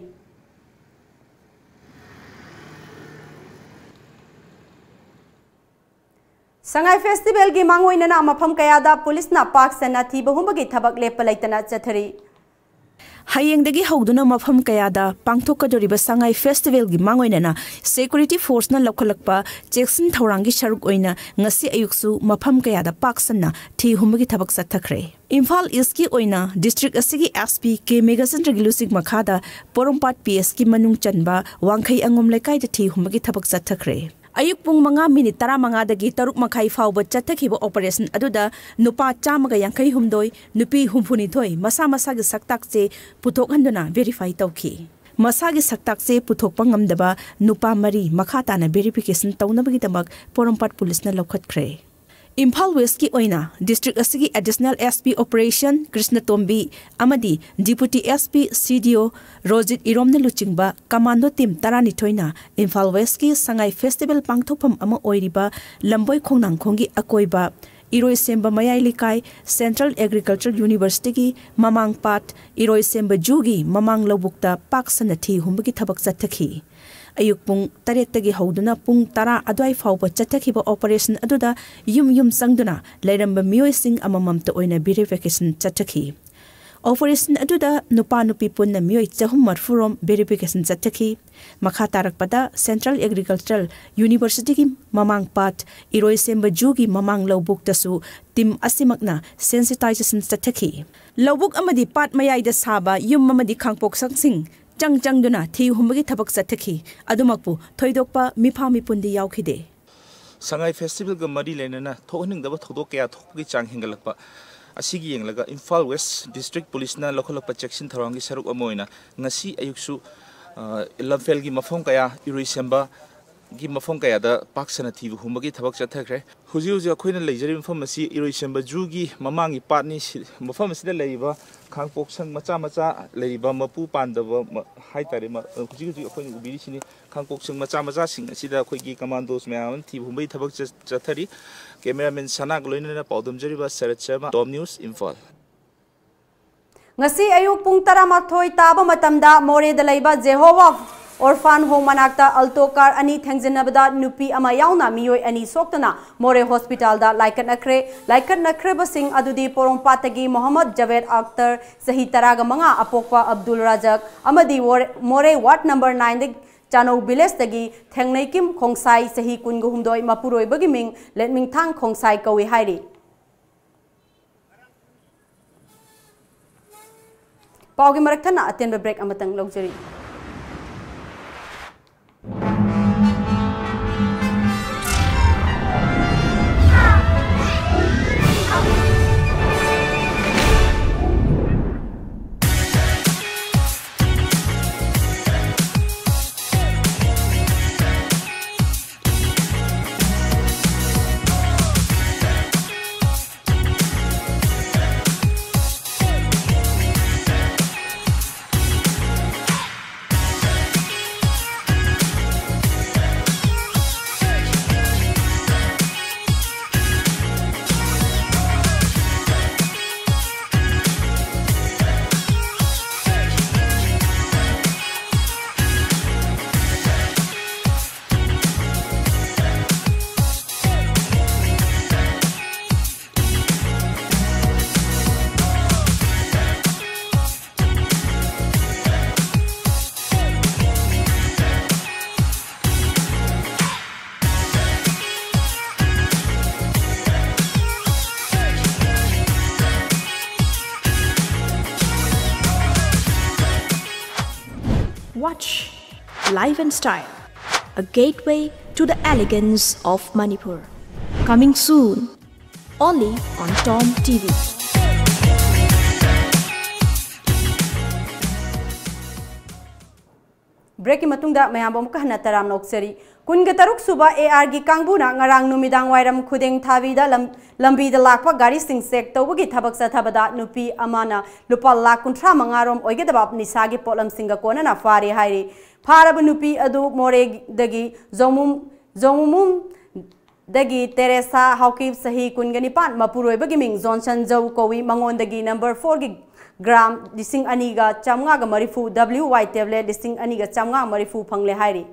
ꯁꯉꯥꯏ ꯐꯦꯁꯇꯤꯚꯦꯜꯒꯤ ꯃꯥꯡꯑꯣꯏꯅꯅ ꯃꯐꯝ ꯀꯌꯥꯗ ꯄꯨꯂꯤꯁꯅ ꯄꯥꯛ ꯁꯟꯅ ꯊꯤꯕ ꯍꯨꯝꯕꯒꯤ ꯊꯕꯛ ꯂꯦꯞꯄ ꯂꯩꯇꯅ ꯆꯠꯊꯔꯤ꯫ ꯍꯌꯦꯡꯗꯒꯤ ꯍꯧꯗꯨꯅ ꯃꯐꯝ ꯀꯌꯥꯗ ꯄꯥꯡꯊꯣꯛꯀꯗꯧꯔꯤꯕ ꯁꯉꯥꯏ ꯐꯦꯁꯇꯤꯚꯦꯜꯒꯤ ꯃꯥꯡꯑꯣꯏꯅꯅ ꯁꯦꯀ꯭ꯌꯨꯔꯤꯇꯤ ꯐꯣꯔꯁꯅ ꯂꯧꯈꯠꯂꯛꯄ ꯆꯦꯛꯁꯤꯟ ꯊꯧꯔꯥꯡꯒꯤ ꯁꯔꯨꯛ ꯑꯣꯏꯅ ꯉꯁꯤ ꯑꯌꯨꯛꯁꯨ ꯃꯐꯝ ꯀꯌꯥꯗ ꯄꯥꯛ ꯁꯟꯅ ꯊꯤ ꯍꯨꯝꯕꯒꯤ ꯊꯕꯛ ꯆꯠꯊꯈ꯭ꯔꯦ꯫ ꯏꯝꯐꯥꯜ ꯏꯁꯀꯤ ꯑꯣꯏꯅ ꯗꯤꯁꯇ꯭ꯔꯤꯛ ꯑꯁꯤꯒꯤ ꯑꯦꯁ ꯄꯤ ꯀꯦ ꯃꯦꯘꯆꯟꯗ꯭ꯔꯒꯤ ꯂꯨꯆꯤꯡ ꯃꯈꯥꯗ ꯄꯣꯔꯣꯝꯄꯥꯠ ꯄꯤ ꯑꯦꯁꯀꯤ ꯃꯅꯨꯡ ꯆꯟꯕ ꯋꯥꯡꯈꯩ ꯑꯉꯣꯝ ꯂꯩꯀꯥꯏꯗ ꯊꯤ ꯍꯨꯝꯕꯒꯤ ꯊꯕꯛ ꯆꯠꯊꯈ꯭ꯔꯦ꯫ ꯑꯌꯨꯛ ꯄꯨꯡ ꯃꯉꯥ ꯃꯤꯅꯤꯠ ꯇꯔꯥꯃꯉꯥꯗꯒꯤ ꯇꯔꯨꯛ ꯃꯈꯥꯏ ꯐꯥꯎꯕ ꯆꯠꯊꯈꯤꯕ ꯑꯣꯄꯔꯦꯁꯟ ꯑꯗꯨꯗ ꯅꯨꯄꯥ ꯆꯥꯝꯃꯒ ꯌꯥꯡꯈꯩ ꯍꯨꯝꯗꯣꯏ, ꯅꯨꯄꯤ ꯍꯨꯝꯐꯨꯅꯤꯊꯣꯏ ꯃꯁꯥ ꯃꯁꯥꯒꯤ ꯁꯛꯇꯥꯛ ꯆꯦ ꯄꯨꯊꯣꯛꯍꯟꯗꯨꯅ ꯚꯦꯔꯤꯐꯥꯏ ꯇꯧꯈꯤ꯫ ꯃꯁꯥꯒꯤ ꯁꯛꯇꯥꯛ ꯆꯦ ꯄꯨꯊꯣꯛꯄ ꯉꯝꯗꯕ ꯅꯨꯄꯥ ꯃꯔꯤ ꯃꯈꯥ ꯇꯥꯅ ꯚꯦꯔꯤꯐꯤꯀꯦꯁꯟ ꯇꯧꯅꯕꯒꯤꯗꯃꯛ ꯄꯣꯔꯣꯝꯄꯥꯠ ꯄꯨꯂꯤꯁꯅ ꯂꯧꯈꯠꯈ꯭ꯔꯦ꯫ ꯏꯝꯐꯥꯜ ꯋꯦꯁꯀꯤ ꯑꯣꯏꯅ ꯗꯤꯁꯇ꯭ꯔꯤꯛ ꯑꯁꯤꯒꯤ ꯑꯦꯗꯤꯁꯅꯦꯜ ꯑꯦꯁ ꯄꯤ ꯑꯣꯄꯔꯦꯁꯟ ꯀ꯭ꯔꯤꯁꯅꯇꯣꯝꯕꯤ ꯑꯃꯗꯤ ꯗꯤꯄꯨꯇꯤ ꯑꯦꯁ ꯄꯤ ꯁꯤ ꯗꯤ ꯑꯣ ꯔꯣꯖꯤꯠ ꯏꯔꯣꯝꯅ ꯂꯨꯆꯤꯡꯕ ꯀꯃꯥꯟꯗꯣ ꯇꯤꯝ ꯇꯔꯥꯅꯤꯊꯣꯏꯅ ꯏꯝꯐꯥꯜ ꯋꯦꯁꯀꯤ ꯁꯉꯥꯏ ꯐꯦꯁꯇꯤꯚꯦꯜ ꯄꯥꯡꯊꯣꯛꯐꯝ ꯑꯃ ꯑꯣꯏꯔꯤꯕ ꯂꯝꯕꯣꯏ ꯈꯣꯡꯅꯥꯡꯈꯣꯡꯒꯤ ꯑꯀꯣꯏꯕ, ꯏꯔꯣꯏꯁꯦꯝꯕ ꯃꯌꯥꯏ ꯂꯩꯀꯥꯏ, ꯁꯦꯟꯇ꯭ꯔꯦꯜ ꯑꯦꯒ꯭ꯔꯤꯀꯜꯆꯔ ꯌꯨꯅꯤꯚꯔꯁꯤꯇꯤꯒꯤ ꯃꯃꯥꯡ ꯄꯥꯠ, ꯏꯔꯣꯏꯁꯦꯝꯕ ꯖꯨꯒꯤ ꯃꯃꯥꯡ ꯂꯧꯕꯨꯛꯇ ꯄꯥꯛ ꯁꯟꯅ ꯊꯤ ꯍꯨꯝꯕꯒꯤ ꯊꯕꯛ ꯆꯠꯊꯈꯤ꯫ ꯑꯌꯨꯛ ꯄꯨꯡ ꯇꯔꯦꯠꯇꯒꯤ ꯍꯧꯗꯨꯅ ꯄꯨꯡ ꯇꯔꯥ ꯑꯗꯨꯋꯥꯏ ꯐꯥꯎꯕ ꯆꯠꯊꯈꯤꯕ ꯑꯣꯄꯔꯦꯁꯟ ꯑꯗꯨꯗ ꯌꯨꯝ ꯌꯨꯝ ꯆꯪꯗꯨꯅ ꯂꯩꯔꯝꯕ ꯃꯤꯑꯣꯏꯁꯤꯡ ꯑꯃꯃꯝꯇ ꯑꯣꯏꯅ ꯚꯦꯔꯤꯐꯤꯀꯦꯁꯟ ꯆꯠꯊꯈꯤ꯫ ꯑꯣꯄꯔꯦꯁꯟ ꯑꯗꯨꯗ ꯅꯨꯄꯥ ꯅꯨꯄꯤ ꯄꯨꯟꯅ ꯃꯤꯑꯣꯏ ꯆꯍꯨꯝ ꯃꯔꯤꯐꯨ ꯔꯣꯝ ꯚꯦꯔꯤꯐꯤꯀꯦꯁꯟ ꯆꯠꯊꯈꯤ꯫ ꯃꯈꯥ ꯇꯥꯔꯛꯄꯗ ꯁꯦꯟꯇ꯭ꯔꯦꯜ ꯑꯦꯒ꯭ꯔꯤꯀꯜꯆꯔꯦꯜ ꯌꯨꯅꯤꯚꯔꯁꯤꯇꯤꯒꯤ ꯃꯃꯥꯡ ꯄꯥꯠ, ꯏꯔꯣꯏꯁꯦꯝꯕ ꯖꯨꯒꯤ ꯃꯃꯥꯡ ꯂꯧꯕꯨꯛꯇꯁꯨ ꯇꯤꯝ ꯑꯁꯤꯃꯛꯅ ꯁꯦꯟꯁꯤꯇꯥꯏꯖꯦꯁꯟ ꯆꯠꯊꯈꯤ꯫ ꯂꯧꯕꯨꯛ ꯑꯃꯗꯤ ꯄꯥꯠ ꯃꯌꯥꯏꯗ ꯁꯥꯕ ꯌꯨꯝ ꯑꯃꯗꯤ ꯈꯥꯡꯄꯣꯛꯁꯪꯁꯤꯡ ꯆꯪ ꯆꯪꯗꯨꯅ ꯊꯤ ꯍꯨꯝꯕꯒꯤ ꯊꯕꯛ ꯆꯠꯊꯈꯤ꯫ ꯑꯗꯨꯃꯛꯄꯨ ꯊꯣꯏꯗꯣꯛꯄ ꯃꯤꯐꯥ ꯃꯤꯄꯨꯟꯗꯤ ꯌꯥꯎꯈꯤꯗꯦ꯫ ꯁꯉꯥꯏ ꯐꯦꯁꯇꯤꯚꯦꯜꯒ ꯃꯔꯤ ꯂꯩꯅꯅ ꯊꯣꯛꯍꯟꯅꯤꯡꯗꯕ ꯊꯧꯗꯣꯛ ꯀꯌꯥ ꯊꯣꯛꯄꯒꯤ ꯆꯥꯡ ꯍꯦꯟꯒꯠꯂꯛꯄ ꯑꯁꯤꯒꯤ ꯌꯦꯡꯂꯒ ꯏꯝꯐꯥꯜ ꯋꯦꯁ ꯗꯤꯁꯇ꯭ꯔꯤꯛ ꯄꯨꯂꯤꯁꯅ ꯂꯧꯈꯠꯂꯛꯄ ꯆꯦꯛꯁꯤꯟ ꯊꯧꯔꯥꯡꯒꯤ ꯁꯔꯨꯛ ꯑꯃ ꯑꯣꯏꯅ ꯉꯁꯤ ꯑꯌꯨꯛꯁꯨ, ꯑ, ꯂꯝꯐꯦꯜꯒꯤ ꯃꯐꯝ ꯀꯌꯥ, ꯏꯔꯣꯏꯁꯦꯝꯕꯒꯤ ꯃꯐꯝ ꯀꯌꯥꯗ ꯄꯥꯛ ꯁꯟꯅ ꯊꯤꯕ ꯍꯨꯝꯕꯒꯤ ꯊꯕꯛ ꯆꯠꯊꯈ꯭ꯔꯦ꯫ ꯍꯧꯖꯤꯛ ꯍꯧꯖꯤꯛ ꯑꯩꯈꯣꯏꯅ ꯂꯩꯖꯔꯤꯕ ꯃꯐꯝ ꯑꯁꯤ ꯏꯔꯣꯏꯁꯦꯝꯕ ꯖꯨꯒꯤ ꯃꯃꯥꯡꯒꯤ ꯄꯥꯠꯅꯤ꯫ ꯁꯤ-, ꯃꯐꯝ ꯑꯁꯤꯗ ꯂꯩꯔꯤꯕ ꯈꯥꯡꯄꯣꯛꯁꯪ ꯃꯆꯥ ꯃꯆꯥ ꯂꯩꯔꯤꯕ ꯃꯄꯨ ꯄꯥꯟꯗꯕ ꯃ-, ꯍꯥꯏꯇꯥꯔꯦ, ꯃ-, ꯍꯧꯖꯤꯛ ꯍꯧꯖꯤꯛ ꯑꯩꯈꯣꯏꯅ ꯎꯕꯤꯔꯤꯁꯤꯅꯤ꯫ ꯈꯥꯡꯄꯣꯛꯁꯪ ꯃꯆꯥ ꯃꯆꯥꯁꯤꯡ ꯑꯁꯤꯗ ꯑꯩꯈꯣꯏꯒꯤ ꯀꯃꯥꯟꯗꯣꯁ ꯃꯌꯥꯝ ꯑꯃ ꯊꯤꯕ ꯍꯨꯝꯕꯒꯤ ꯊꯕꯛ ꯆꯠ-, ꯆꯠꯊꯔꯤ꯫ ꯀꯦꯃꯦꯔꯥꯃꯦꯟ ꯁꯅꯥꯒ ꯂꯣꯏꯅꯅ ꯄꯥꯎꯗꯝꯖꯔꯤꯕ ꯁꯔꯠ ꯁꯔꯃ, ꯇꯣꯝ ꯅ꯭ꯌꯨꯁ, ꯏꯝꯐꯥꯜ꯫ ꯉꯁꯤ ꯑꯌꯨꯛ ꯄꯨꯡ ꯇꯔꯥꯃꯥꯊꯣꯏ ꯇꯥꯕ ꯃꯇꯝꯗ ꯃꯣꯔꯦꯗ ꯂꯩꯕ ꯖꯦꯍꯣꯚꯥ ꯑꯣꯔꯐꯥꯟ ꯍꯣꯝ ꯃꯅꯥꯛꯇ ꯑꯜꯇꯣ ꯀꯥꯔ ꯑꯅꯤ ꯊꯦꯡꯖꯤꯟꯅꯕꯗ ꯅꯨꯄꯤ ꯑꯃ ꯌꯥꯎꯅ ꯃꯤꯑꯣꯏ ꯑꯅꯤ ꯁꯣꯛꯇꯅ ꯃꯣꯔꯦ ꯍꯣꯁꯄꯤꯇꯥꯜꯗ ꯂꯥꯏꯀꯠꯅꯈ꯭ꯔꯦ꯫ ꯂꯥꯏꯀꯠꯅꯈ꯭ꯔꯤꯕꯁꯤꯡ ꯑꯗꯨꯗꯤ ꯄꯣꯔꯣꯝꯄꯥꯠꯇꯒꯤ ꯃꯣꯍꯝꯃꯗ ꯖꯥꯕꯦꯗ ꯑꯈꯇꯔ, ꯆꯍꯤ ꯇꯔꯥꯒ ꯃꯉꯥ, ꯑꯄꯣꯛꯄ ꯑꯕꯗꯨꯜ ꯔꯥꯖꯛ, ꯑꯃꯗꯤ ꯋꯣꯔꯦ-, ꯃꯣꯔꯦ ꯋꯥꯔꯗ ꯅꯝꯕꯔ ꯅꯥꯏꯟꯗ ꯆꯥꯅꯧ ꯚꯤꯂꯦꯖꯇꯒꯤ ꯊꯦꯡꯅꯩꯀꯤꯝ ꯈꯣꯡꯁꯥꯏ, ꯆꯍꯤ ꯀꯨꯟꯒ ꯍꯨꯝꯗꯣꯏ, ꯃꯄꯨꯔꯣꯏꯕꯒꯤ ꯃꯤꯡ ꯂꯦꯠꯃꯤꯡꯊꯥꯡ ꯈꯣꯡꯁꯥꯏ ꯀꯧꯏ ꯍꯥꯏꯔꯤ꯫ ꯄꯥꯎꯒꯤ ꯃꯔꯛ ꯊꯠꯅ ꯑꯇꯦꯟꯕ ꯕ꯭ꯔꯦꯛ ꯑꯃꯇꯪ ꯂꯧꯖꯔꯤ꯫ Watch Life and Style, a gateway to the elegance of Manipur. Coming soon, only on Tom T V. ꯕ꯭ꯔꯦꯛꯀꯤ ꯃꯇꯨꯡꯗ ꯃꯌꯥꯝꯕꯨ ꯑꯃꯨꯛꯀ ꯍꯟꯅ ꯇꯔꯥꯝꯅ ꯑꯣꯛꯆꯔꯤ꯫ ꯀꯨꯟꯒ ꯇꯔꯨꯛ ꯁꯨꯕ ꯑꯦ ꯑꯥꯔꯒꯤ ꯀꯥꯡꯕꯨꯅ ꯉꯔꯥꯡ ꯅꯨꯃꯤꯗꯥꯡ ꯋꯥꯏꯔꯝ ꯈꯨꯗꯦꯡ ꯊꯥꯕꯤꯗ ꯂꯝ-, ꯂꯝꯕꯤꯗ ꯂꯥꯛꯄ ꯒꯥꯔꯤꯁꯤꯡ ꯆꯦꯛ ꯇꯧꯕꯒꯤ ꯊꯕꯛ ꯆꯠꯊꯕꯗ ꯅꯨꯄꯤ ꯑꯃꯅ ꯂꯨꯄꯥ ꯂꯥꯈ ꯀꯨꯟꯊ꯭ꯔꯥ ꯃꯉꯥ ꯔꯣꯝ ꯑꯣꯏꯒꯗꯕ ꯅꯤꯁꯥꯒꯤ ꯄꯣꯠꯂꯝꯁꯤꯡꯒ ꯀꯣꯟꯅꯅ ꯐꯥꯔꯦ ꯍꯥꯏꯔꯤ꯫ ꯐꯥꯔꯕ ꯅꯨꯄꯤ ꯑꯗꯨ ꯃꯣꯔꯦꯗꯒꯤ ꯖꯣꯃꯨꯝ-, ꯖꯣꯃꯨꯃꯨꯝ ꯗꯒꯤ ꯇꯦꯔꯦꯁꯥ ꯍꯥꯎꯀꯤꯞ, ꯆꯍꯤ ꯀꯨꯟꯒ ꯅꯤꯄꯥꯟ, ꯃꯄꯨꯔꯣꯏꯕꯒꯤ ꯃꯤꯡ ꯖꯣꯟꯁꯟ ꯖꯧ ꯀꯧꯏ꯫ ꯃꯉꯣꯟꯗꯒꯤ ꯅꯝꯕꯔ ꯐꯣꯔꯒꯤ ꯒ꯭ꯔꯥꯝ ꯂꯤꯁꯤꯡ ꯑꯅꯤꯒ ꯆꯥꯝꯃꯉꯥꯒ ꯃꯔꯤꯐꯨ, W Y tablet ꯂꯤꯁꯤꯡ ꯑꯅꯤꯒ ꯆꯥꯝꯃꯉꯥ ꯃꯔꯤꯐꯨ ꯐꯪꯂꯦ ꯍꯥꯏꯔꯤ꯫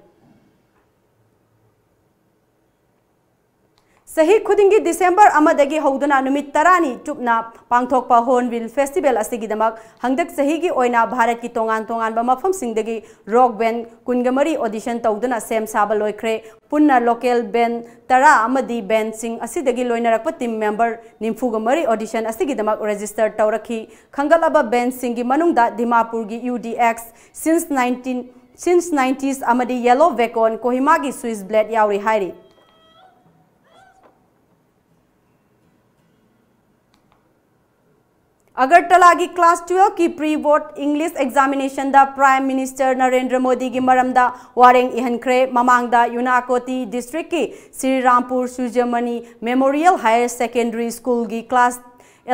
ꯆꯍꯤ ꯈꯨꯗꯤꯡꯒꯤ ꯗꯤꯁꯦꯝꯕꯔ ꯑꯃꯗꯒꯤ ꯍꯧꯗꯨꯅ ꯅꯨꯃꯤꯠ ꯇꯔꯥꯅꯤ ꯆꯨꯞꯅ ꯄꯥꯡꯊꯣꯛꯄ Hornbill Festival ꯑꯁꯤꯒꯤꯗꯃꯛ ꯍꯟꯗꯛ ꯆꯍꯤꯒꯤ ꯑꯣꯏꯅ ꯚꯥꯔꯠꯀꯤ ꯇꯣꯉꯥꯟ ꯇꯣꯉꯥꯟꯕ ꯃꯐꯝꯁꯤꯡꯗꯒꯤ rock band ꯀꯨꯟꯒ ꯃꯔꯤ audition ꯇꯧꯗꯨꯅ ꯁꯦꯝ ꯁꯥꯕ ꯂꯣꯏꯈ꯭ꯔꯦ꯫ ꯄꯨꯟꯅ local band ꯇꯔꯥ ꯑꯃꯗꯤ bandꯁꯤꯡ ꯑꯁꯤꯗꯒꯤ ꯂꯣꯏꯅꯔꯛꯄ team member ꯅꯤꯐꯨꯒ ꯃꯔꯤ audition ꯑꯁꯤꯒꯤꯗꯃꯛ register ꯇꯧꯔꯛꯈꯤ꯫ ꯈꯟꯒꯠꯂꯕ bandꯁꯤꯡꯒꯤ ꯃꯅꯨꯡꯗ ꯗꯤꯃꯥꯄꯨꯔꯒꯤ U D X, Since nineteen, Since nineties ꯑꯃꯗꯤ Yellow Beacon, ꯀꯣꯍꯤꯃꯥꯒꯤ Switchblade ꯌꯥꯎꯔꯤ ꯍꯥꯏꯔꯤ꯫ ꯑꯒꯔꯇꯂꯥꯒꯤ class twelve ꯀꯤ pre board English examination ꯗ Prime Minister ꯅꯔꯦꯟꯗ꯭ꯔ ꯃꯣꯗꯤꯒꯤ ꯃꯔꯝꯗ ꯋꯥꯔꯦꯡ ꯏꯍꯟꯈ꯭ꯔꯦ꯫ ꯃꯃꯥꯡꯗ ꯌꯨꯅꯥꯀꯣꯇꯤ district ꯀꯤ Shri ꯔꯥꯝꯄꯨꯔ ꯁꯨꯔꯖꯃꯅꯤ Memorial Higher Secondary School ꯒꯤ class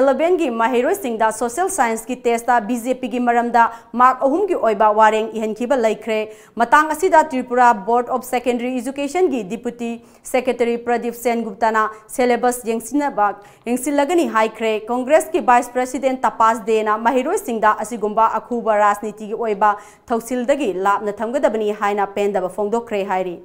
eleven ꯒꯤ ꯃꯍꯩꯔꯣꯏꯁꯤꯡꯗ social science ꯀꯤ test ꯇ B J P ꯒꯤ ꯃꯔꯝꯗ mark ꯑꯍꯨꯝꯒꯤ ꯑꯣꯏꯕ ꯋꯥꯔꯦꯡ ꯏꯍꯟꯈꯤꯕ ꯂꯩꯈ꯭ꯔꯦ꯫ ꯃꯇꯥꯡ ꯑꯁꯤꯗ Tripura Board of Secondary Education ꯒꯤ Deputy Secretary ꯄ꯭ꯔꯗꯤꯞ ꯁꯦꯟꯒꯨꯞꯇꯅ syllabus ꯌꯦꯡꯁꯤꯟꯅꯕ, ꯌꯦꯡꯁꯤꯜꯂꯒꯅꯤ ꯍꯥꯏꯈ꯭ꯔꯦ꯫ Congress ꯀꯤ Vice President ꯇꯄꯥꯁ ꯗꯦꯅ ꯃꯍꯩꯔꯣꯏꯁꯤꯡꯗ ꯑꯁꯤꯒꯨꯝꯕ ꯑꯈꯨꯕ ꯔꯥꯖꯅꯤꯇꯤꯒꯤ ꯑꯣꯏꯕ ꯊꯧꯁꯤꯜꯗꯒꯤ ꯂꯥꯞꯅ ꯊꯝꯒꯗꯕꯅꯤ ꯍꯥꯏꯅ ꯄꯦꯟꯗꯕ ꯐꯣꯡꯗꯣꯛꯈ꯭ꯔꯦ ꯍꯥꯏꯔꯤ꯫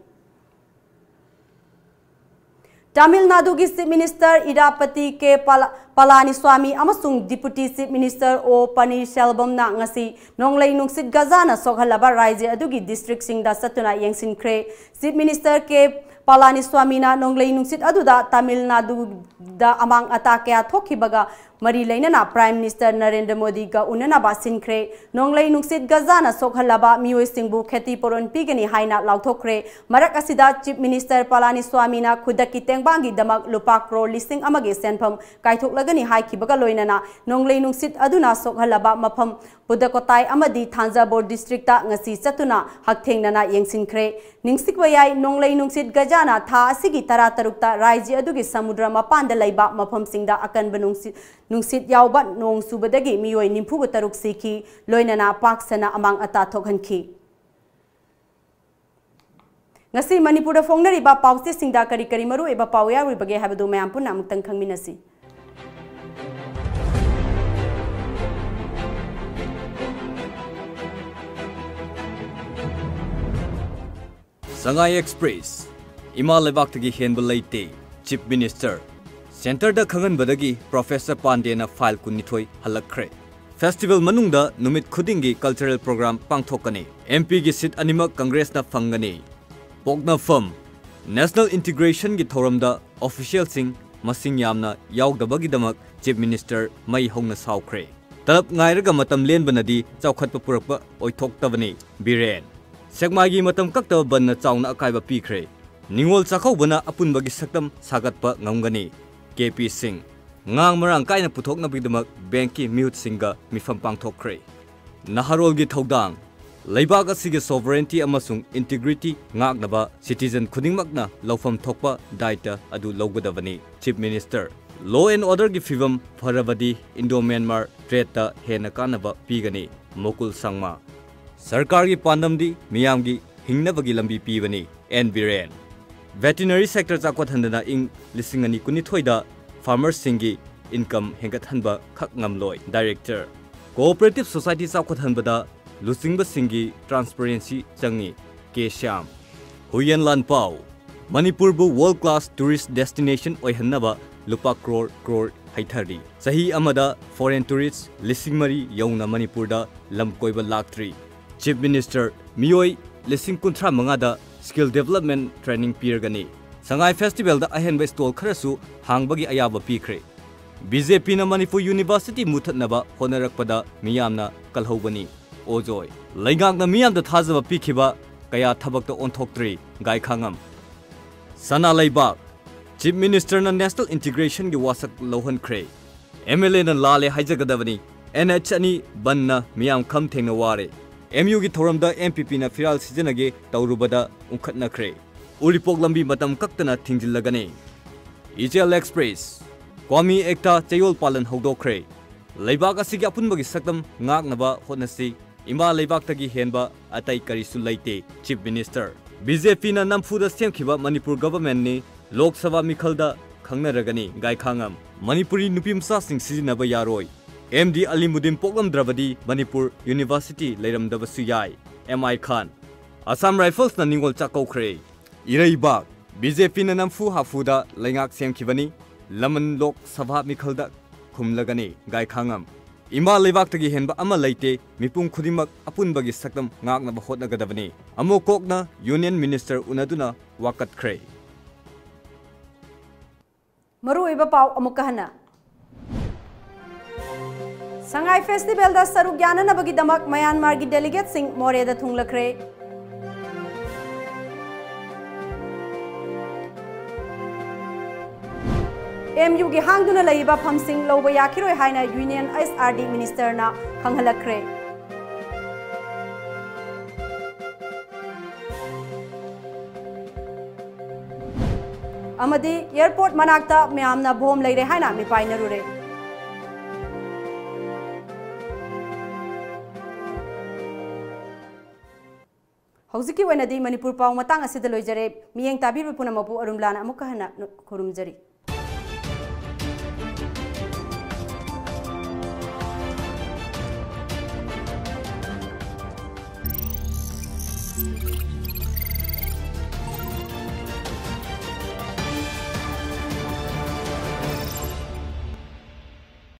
ꯇꯥꯃꯤꯜ ꯅꯥꯗꯨꯒꯤ Chief Minister ꯏꯔꯥꯄꯇꯤ ꯀꯦ ꯄꯂꯥ-, ꯄꯂꯥꯅꯤꯁ꯭ꯋꯥꯃꯤ ꯑꯃꯁꯨꯡ Deputy Chief Minister ꯑꯣ ꯄꯅꯤꯔꯁꯦꯜꯚꯝꯅ ꯉꯁꯤ ꯅꯣꯡꯂꯩ ꯅꯨꯡꯁꯤꯠ ꯒꯖꯥꯅ ꯁꯣꯛꯍꯜꯂꯕ ꯔꯥꯖ꯭ꯌ ꯑꯗꯨꯒꯤ district ꯁꯤꯡꯗ ꯆꯠꯇꯨꯅ ꯌꯦꯡꯁꯤꯟꯈ꯭ꯔꯦ꯫ Chief Minister ꯀꯦ ꯄꯂꯥꯅꯤꯁ꯭ꯋꯥꯃꯤꯅ ꯅꯣꯡꯂꯩ ꯅꯨꯡꯁꯤꯠ ꯑꯗꯨꯗ ꯇꯥꯃꯤꯜ ꯅꯥꯗꯨꯗ ꯑꯃꯥꯡ ꯑꯇꯥ ꯀꯌꯥ ꯊꯣꯛꯈꯤꯕꯒ ꯃꯔꯤ ꯂꯩꯅꯅ Prime Minister ꯅꯔꯦꯟꯗ꯭ꯔ ꯃꯣꯗꯤꯒ ꯎꯅꯅꯕ ꯁꯤꯟꯈ꯭ꯔꯦ꯫ ꯅꯣꯡꯂꯩ ꯅꯨꯡꯁꯤꯠ ꯒꯖꯥꯅ ꯁꯣꯛꯍꯜꯂꯕ ꯃꯤꯑꯣꯏꯁꯤꯡꯕꯨ ꯈꯦꯇꯤ ꯄꯨꯔꯣꯟ ꯄꯤꯒꯅꯤ ꯍꯥꯏꯅ ꯂꯥꯎꯊꯣꯛꯈ꯭ꯔꯦ꯫ ꯃꯔꯛ ꯑꯁꯤꯗ Chief Minister ꯄꯂꯥꯅꯤꯁ꯭ꯋꯥꯃꯤꯅ ꯈꯨꯗꯛꯀꯤ ꯇꯦꯡꯕꯥꯡꯒꯤꯗꯃꯛ ꯂꯨꯄꯥ ꯀ꯭ꯔꯣꯔ ꯂꯤꯁꯤꯡ ꯑꯃꯒꯤ ꯁꯦꯟꯐꯝ ꯀꯥꯏꯊꯣꯛꯂꯒꯅꯤ ꯍꯥꯏꯈꯤꯕꯒ ꯂꯣꯏꯅꯅ ꯅꯣꯡꯂꯩ ꯅꯨꯡꯁꯤꯠ ꯑꯗꯨꯅ ꯁꯣꯛꯍꯜꯂꯕ ꯃꯐꯝ ꯄꯨꯗꯀꯣꯇꯥꯏ ꯑꯃꯗꯤ ꯊꯥꯟꯖꯥꯚꯨꯔ district ꯇ ꯉꯁꯤ ꯆꯠꯇꯨꯅ ꯍꯛꯊꯦꯡꯅꯅ ꯌꯦꯡꯁꯤꯟꯈ꯭ꯔꯦ꯫ ꯅꯤꯡꯁꯤꯡꯕ ꯌꯥꯏ, ꯅꯣꯡꯂꯩ ꯅꯨꯡꯁꯤꯠ ꯒꯖꯥꯅ ꯊꯥ ꯑꯁꯤꯒꯤ ꯇꯔꯥꯇꯔꯨꯛꯇ ꯔꯥꯖ꯭ꯌ ꯑꯗꯨꯒꯤ ꯁꯃꯨꯗ꯭ꯔ ꯃꯄꯥꯟꯗ ꯂꯩꯕ ꯃꯐꯝꯁꯤꯡꯗ ꯑꯀꯟꯕ ꯅꯨꯡꯁꯤꯠ, ꯅꯨꯡꯁꯤꯠ ꯌꯥꯎꯕ ꯅꯣꯡ ꯆꯨꯕꯗꯒꯤ ꯃꯤꯑꯣꯏ ꯅꯤꯐꯨꯒ ꯇꯔꯨꯛ ꯁꯤꯈꯤ, ꯂꯣꯏꯅꯅ ꯄꯥꯛ ꯁꯟꯅ ꯑꯃꯥꯡ ꯑꯇꯥ ꯊꯣꯛꯍꯟꯈꯤ꯫ ꯉꯁꯤ ꯃꯅꯤꯄꯨꯔꯗ ꯐꯣꯡꯅꯔꯤꯕ ꯄꯥꯎꯆꯦꯁꯤꯡꯗ ꯀꯔꯤ ꯀꯔꯤ ꯃꯔꯨꯑꯣꯏꯕ ꯄꯥꯎ ꯌꯥꯎꯔꯤꯕꯒꯦ ꯍꯥꯏꯕꯗꯨ ꯃꯌꯥꯝ ꯄꯨꯟꯅ ꯑꯃꯨꯛꯇꯪ ꯈꯪꯃꯤꯟꯅꯁꯤ꯫ ꯁꯉꯥꯏ ꯑꯦꯛꯁꯄ꯭ꯔꯦꯁ, ꯏꯃꯥ ꯂꯩꯕꯥꯛꯇꯒꯤ ꯍꯦꯟꯕ ꯂꯩꯇꯦ, ꯆꯤꯐ ꯃꯤꯅꯤꯁꯇꯔ꯫ ꯁꯦꯟꯇꯔꯗ ꯈꯪꯍꯟꯕꯗꯒꯤ ꯄ꯭ꯔꯣꯐꯦꯁꯔ ꯄꯥꯟꯗꯦꯅ ꯐꯥꯏꯜ ꯀꯨꯟꯅꯤꯊꯣꯏ ꯍꯜꯂꯛꯈ꯭ꯔꯦ꯫ ꯐꯦꯁꯇꯤꯚꯦꯜ ꯃꯅꯨꯡꯗ ꯅꯨꯃꯤꯠ ꯈꯨꯗꯤꯡꯒꯤ ꯀꯜꯆꯔꯦꯜ ꯄ꯭ꯔꯣꯒ꯭ꯔꯥꯝ ꯄꯥꯡꯊꯣꯛꯀꯅꯤ꯫ ꯑꯦꯝ ꯄꯤꯒꯤ ꯁꯤꯠ ꯑꯅꯤꯃꯛ ꯀꯪꯒ꯭ꯔꯦꯁꯅ ꯐꯪꯒꯅꯤ꯫ ꯄꯣꯛꯅꯐꯝ, ꯅꯦꯁꯅꯦꯜ ꯏꯟꯇꯤꯒ꯭ꯔꯦꯁꯟꯒꯤ ꯊꯧꯔꯝꯗ ꯑꯣꯐꯤꯁꯤꯌꯦꯜꯁꯤꯡ ꯃꯁꯤꯡ ꯌꯥꯝꯅ ꯌꯥꯎꯗꯕꯒꯤꯗꯃꯛ ꯆꯤꯐ ꯃꯤꯅꯤꯁꯇꯔ ꯃꯩ ꯍꯧꯅ ꯁꯥꯎꯈ꯭ꯔꯦ꯫ ꯇꯂꯕ ꯉꯥꯏꯔꯒ ꯃꯇꯝ ꯂꯦꯟꯕꯅꯗꯤ ꯆꯥꯎꯈꯠꯄ ꯄꯨꯔꯛꯄ ꯑꯣꯏꯊꯣꯛꯇꯕꯅꯤ, ꯕꯤꯔꯦꯟ꯫ ꯁꯦꯛꯃꯥꯏꯒꯤ ꯃꯇꯝ ꯀꯛꯇꯕ ꯕꯟꯅ ꯆꯥꯎꯅ ꯑꯀꯥꯏꯕ ꯄꯤꯈ꯭ꯔꯦ꯫ ꯅꯤꯉꯣꯜ ꯆꯥꯛꯀꯧꯕꯅ ꯑꯄꯨꯟꯕꯒꯤ ꯁꯛꯇꯝ ꯁꯥꯒꯠꯄ ꯉꯝꯒꯅꯤ, ꯀꯦ ꯄꯤ ꯁꯤꯡ꯫ ꯉꯥ ꯃꯔꯥꯡ ꯀꯥꯏꯅ ꯄꯨꯊꯣꯛꯅꯕꯒꯤꯗꯃꯛ ꯕꯦꯡꯛꯀꯤ ꯃꯤꯍꯨꯠꯁꯤꯡꯒ ꯃꯤꯐꯝ ꯄꯥꯡꯊꯣꯛꯈ꯭ꯔꯦ꯫ ꯅꯍꯥꯔꯣꯜꯒꯤ ꯊꯧꯗꯥꯡ, ꯂꯩꯕꯥꯛ ꯑꯁꯤꯒꯤ ꯁꯣꯚꯔꯦꯟꯇꯤ ꯑꯃꯁꯨꯡ ꯏꯟꯇꯤꯒ꯭ꯔꯤꯇꯤ ꯉꯥꯛꯅꯕ ꯁꯤꯇꯤꯖꯟ ꯈꯨꯗꯤꯡꯃꯛꯅ ꯂꯧꯐꯝ ꯊꯣꯛꯄ ꯗꯥꯏꯇ ꯑꯗꯨ ꯂꯧꯒꯗꯕꯅꯤ, ꯆꯤꯐ ꯃꯤꯅꯤꯁꯇꯔ꯫ ꯂꯣ ꯑꯦꯟ ꯑꯣꯔꯗꯔꯒꯤ ꯐꯤꯚꯝ ꯐꯔꯕꯗꯤ ꯏꯟꯗꯣ ꯃ꯭ꯌꯥꯟꯃꯥꯔ ꯇ꯭ꯔꯦꯗꯇ ꯍꯦꯟꯅ ꯀꯥꯟꯅꯕ ꯄꯤꯒꯅꯤ, ꯃꯨꯀꯨꯜ ꯁꯪꯃꯥ꯫ ꯁꯔꯀꯥꯔꯒꯤ ꯄꯥꯟꯗꯝꯗꯤ ꯃꯤꯌꯥꯝꯒꯤ ꯍꯤꯡꯅꯕꯒꯤ ꯂꯝꯕꯤ ꯄꯤꯕꯅꯤ, ꯑꯦꯟ ꯕꯤꯔꯦꯟ꯫ ꯚꯦꯇꯤꯅꯔꯤ ꯁꯦꯛꯇꯔ ꯆꯥꯎꯈꯠꯍꯟꯗꯅ ꯏꯪ ꯂꯤꯁꯤꯡ ꯑꯅꯤ ꯀꯨꯟꯅꯤꯊꯣꯏꯗ ꯐꯥꯔꯃꯔꯁꯤꯡꯒꯤ ꯏꯟꯀꯝ ꯍꯦꯟꯒꯠꯍꯟꯕ ꯈꯛ ꯉꯝꯂꯣꯏ, ꯗꯥꯏꯔꯦꯛꯇꯔ꯫ ꯀꯣꯑꯣꯄꯔꯦꯇꯤꯚ ꯁꯣꯁꯥꯏꯇꯤ ꯆꯥꯎꯈꯠꯍꯟꯕꯗ ꯂꯨꯆꯤꯡꯕꯁꯤꯡꯒꯤ ꯇ꯭ꯔꯥꯟꯁꯄꯔꯦꯟꯁꯤ ꯆꯪꯏ, ꯀꯦ ꯁ꯭ꯌꯥꯝ꯫ ꯍꯨꯏꯌꯦꯟ ꯂꯥꯟꯄꯥꯎ, ꯃꯅꯤꯄꯨꯔꯕꯨ ꯋꯥꯔꯜꯗ ꯀ꯭ꯂꯥꯁ ꯇꯨꯔꯤꯁ ꯗꯦꯁꯇꯤꯅꯦꯁꯟ ꯑꯣꯏꯍꯟꯅꯕ ꯂꯨꯄꯥ ꯀ꯭ꯔꯣꯔ ꯀ꯭ꯔꯣꯔ ꯍꯩꯊꯔꯤ꯫ ꯆꯍꯤ ꯑꯃꯗ ꯐꯣꯔꯦꯟ ꯇꯨꯔꯤꯁ ꯂꯤꯁꯤꯡ ꯃꯔꯤ ꯌꯧꯅ ꯃꯅꯤꯄꯨꯔꯗ ꯂꯝ ꯀꯣꯏꯕ ꯂꯥꯛꯇ꯭ꯔꯤ꯫ ꯆꯤꯐ ꯃꯤꯅꯤꯁꯇꯔ, ꯃꯤꯑꯣꯏ ꯂꯤꯁꯤꯡ ꯀꯨꯟꯊ꯭ꯔꯥ ꯃꯉꯥꯗ ꯁ꯭ꯀꯤꯜ ꯗꯦꯚꯂꯞꯃꯦꯟ ꯇ꯭ꯔꯦꯅꯤꯡ ꯄꯤꯔꯒꯅꯤ꯫ ꯁꯉꯥꯏ ꯐꯦꯁꯇꯤꯚꯦꯜꯗ ꯑꯍꯦꯟꯕ ꯁ꯭ꯇꯣꯜ ꯈꯔꯁꯨ ꯍꯥꯡꯕꯒꯤ ꯑꯌꯥꯕ ꯄꯤꯈ꯭ꯔꯦ꯫ ꯕꯤ ꯖꯦ ꯄꯤꯅ ꯃꯅꯤꯄꯨꯔ ꯌꯨꯅꯤꯚꯔꯁꯤꯇꯤ ꯃꯨꯊꯠꯅꯕ ꯍꯣꯠꯅꯔꯛꯄꯗ ꯃꯤꯌꯥꯝꯅ ꯀꯜꯍꯧꯕꯅꯤ, ꯑꯣꯖꯣꯏ꯫ ꯂꯩꯉꯥꯛꯅ ꯃꯤꯌꯥꯝꯗ ꯊꯥꯖꯕ ꯄꯤꯈꯤꯕ ꯀꯌꯥ ꯊꯕꯛꯇ ꯑꯣꯟꯊꯣꯛꯇ꯭ꯔꯤ, ꯒꯥꯏꯈꯥꯉꯝ꯫ ꯁꯅꯥ ꯂꯩꯕꯥꯛ, ꯆꯤꯐ ꯃꯤꯅꯤꯁꯇꯔꯅ ꯅꯦꯁꯅꯦꯜ ꯏꯟꯇꯤꯒ꯭ꯔꯦꯁꯟꯒꯤ ꯋꯥꯁꯛ ꯂꯧꯍꯟꯈ꯭ꯔꯦ꯫ ꯑꯦꯝ ꯑꯦꯜ ꯑꯦꯅ ꯂꯥꯜꯂꯦ ꯍꯥꯏꯖꯒꯗꯕꯅꯤ꯫ ꯑꯦꯟ ꯑꯩꯆ ꯑꯅꯤ ꯕꯟꯅ ꯃꯤꯌꯥꯝ ꯈꯝ ꯊꯦꯡꯅ ꯋꯥꯔꯦ꯫ ꯑꯦꯝ ꯌꯨꯒꯤ ꯊꯧꯔꯝꯗ ꯑꯦꯝ ꯄꯤ ꯄꯤꯅ ꯐꯤꯔꯥꯜ ꯁꯤꯖꯤꯟꯅꯒꯦ ꯇꯧꯔꯨꯕꯗ ꯎꯪꯈꯠꯅꯈ꯭ꯔꯦ꯫ ꯎꯔꯤꯄꯣꯛ ꯂꯝꯕꯤ ꯃꯇꯝ ꯀꯛꯇꯅ ꯊꯤꯡꯖꯤꯜꯂꯒꯅꯤ꯫ ꯏꯆꯦꯜ ꯑꯦꯛꯁꯄ꯭ꯔꯦꯁ, ꯀ꯭ꯋꯥꯃꯤ ꯑꯦꯛꯇ ꯆꯌꯣꯜ ꯄꯥꯂꯟ ꯍꯧꯗꯣꯛꯈ꯭ꯔꯦ꯫ ꯂꯩꯕꯥꯛ ꯑꯁꯤꯒꯤ ꯑꯄꯨꯟꯕꯒꯤ ꯁꯛꯇꯝ ꯉꯥꯛꯅꯕ ꯍꯣꯠꯅꯁꯤ꯫ ꯏꯃꯥ ꯂꯩꯕꯥꯛꯇꯒꯤ ꯍꯦꯟꯕ ꯑꯇꯩ ꯀꯔꯤꯁꯨ ꯂꯩꯇꯦ, ꯆꯤꯐ ꯃꯤꯅꯤꯁꯇꯔ꯫ ꯕꯤ ꯖꯦ ꯄꯤꯅ ꯅꯝꯐꯨꯗ ꯁꯦꯝꯈꯤꯕ ꯃꯅꯤꯄꯨꯔ ꯒꯚꯔꯟꯃꯦꯟꯠꯅꯤ, ꯂꯣꯛ ꯁꯚꯥ ꯃꯤꯈꯜꯗ ꯈꯪꯅꯔꯒꯅꯤ, ꯒꯥꯏꯈꯥꯉꯝ꯫ ꯃꯅꯤꯄꯨꯔꯤ ꯅꯨꯄꯤ ꯃꯆꯥꯁꯤꯡ ꯁꯤꯖꯤꯟꯅꯕ ꯌꯥꯔꯣꯏ꯫ M D Alimuddin ꯄꯣꯛꯂꯝꯗ꯭ꯔꯕꯗꯤ Manipur university ꯂꯩꯔꯝꯗꯕꯁꯨ ꯌꯥꯏ, ꯑꯦꯝ ꯑꯥꯏ ꯈꯥꯟ꯫ ꯑꯁꯥꯝ ꯔꯥꯏꯐꯜꯁꯅ ꯅꯤꯡꯉꯣꯜ ꯆꯥꯛꯀꯧꯈ꯭ꯔꯦ꯫ ꯏꯔꯩꯕꯥꯛ, ꯕꯤ ꯖꯦ ꯄꯤꯅ ꯅꯝꯐꯨ ꯍꯥꯐꯨꯗ ꯂꯩꯉꯥꯛ ꯁꯦꯝꯈꯤꯕꯅꯤ꯫ ꯂꯃꯟ ꯂꯣꯛ ꯁꯚꯥ ꯃꯤꯈꯜꯗ ꯈꯨꯝꯂꯒꯅꯤ ꯒꯥꯏꯈꯥꯉꯝ꯫ ꯏꯃꯥ ꯂꯩꯕꯥꯛꯇꯒꯤ ꯍꯦꯟꯕ ꯑꯃ ꯂꯩꯇꯦ, ꯃꯤꯄꯨꯝ ꯈꯨꯗꯤꯡꯃꯛ ꯑꯄꯨꯟꯕꯒꯤ ꯁꯛꯇꯝ ꯉꯥꯛꯅꯕ ꯍꯣꯠꯅꯒꯗꯕꯅꯤ꯫ ꯑꯃꯣꯀꯣꯛꯅ ꯌꯨꯅꯤꯌꯟ ꯃꯤꯅꯤꯁꯇꯔ ꯎꯅꯗꯨꯅ ꯋꯥꯀꯠꯈ꯭ꯔꯦ꯫ ꯃꯔꯨꯑꯣꯏꯕ ꯄꯥꯎ ꯑꯃꯨꯛꯀ ꯍꯟꯅ꯫ ꯁꯉꯥꯏ ꯐꯦꯁꯇꯤꯚꯦꯜꯗ ꯁꯔꯨꯛ ꯌꯥꯅꯅꯕꯒꯤꯗꯃꯛ ꯃꯌꯥꯟꯃꯥꯔꯒꯤ ꯗꯦꯂꯤꯒꯦꯠꯁꯤꯡ ꯃꯣꯔꯦꯗ ꯊꯨꯡꯂꯈ꯭ꯔꯦ꯫ ꯑꯦꯝ ꯌꯨꯒꯤ ꯍꯥꯡꯗꯨꯅ ꯂꯩꯔꯤꯕ ꯐꯝꯁꯤꯡ ꯂꯧꯕ ꯌꯥꯈꯤꯔꯣꯏ ꯍꯥꯏꯅ ꯌꯨꯅꯤꯌꯟ ꯑꯩꯆ ꯑꯥꯔ ꯗꯤ ꯃꯤꯅꯤꯁꯇꯔꯅ ꯈꯪꯍꯜꯂꯛꯈ꯭ꯔꯦ꯫ ꯑꯃꯗꯤ ꯑꯦꯌꯔꯄꯣꯔꯠ ꯃꯅꯥꯛꯇ ꯃꯌꯥꯝꯅ ꯕꯣꯝ ꯂꯩꯔꯦ ꯍꯥꯏꯅ ꯃꯤꯄꯥꯏꯅꯔꯨꯔꯦ꯫ ꯍꯧꯖꯤꯛꯀꯤ ꯑꯣꯏꯅꯗꯤ ꯃꯅꯤꯄꯨꯔ ꯄꯥꯎ ꯃꯇꯥꯡ ꯑꯁꯤꯗ ꯂꯣꯏꯖꯔꯦ꯫ ꯃꯤꯠꯌꯦꯡ ꯇꯥꯕꯤꯔꯤꯕ ꯄꯨꯝꯅꯃꯛꯄꯨ ꯑꯔꯨꯝꯂꯥꯅ ꯑꯃꯨꯛꯀ ꯍꯟꯅ ꯈꯨꯔꯨꯝꯖꯔꯤ꯫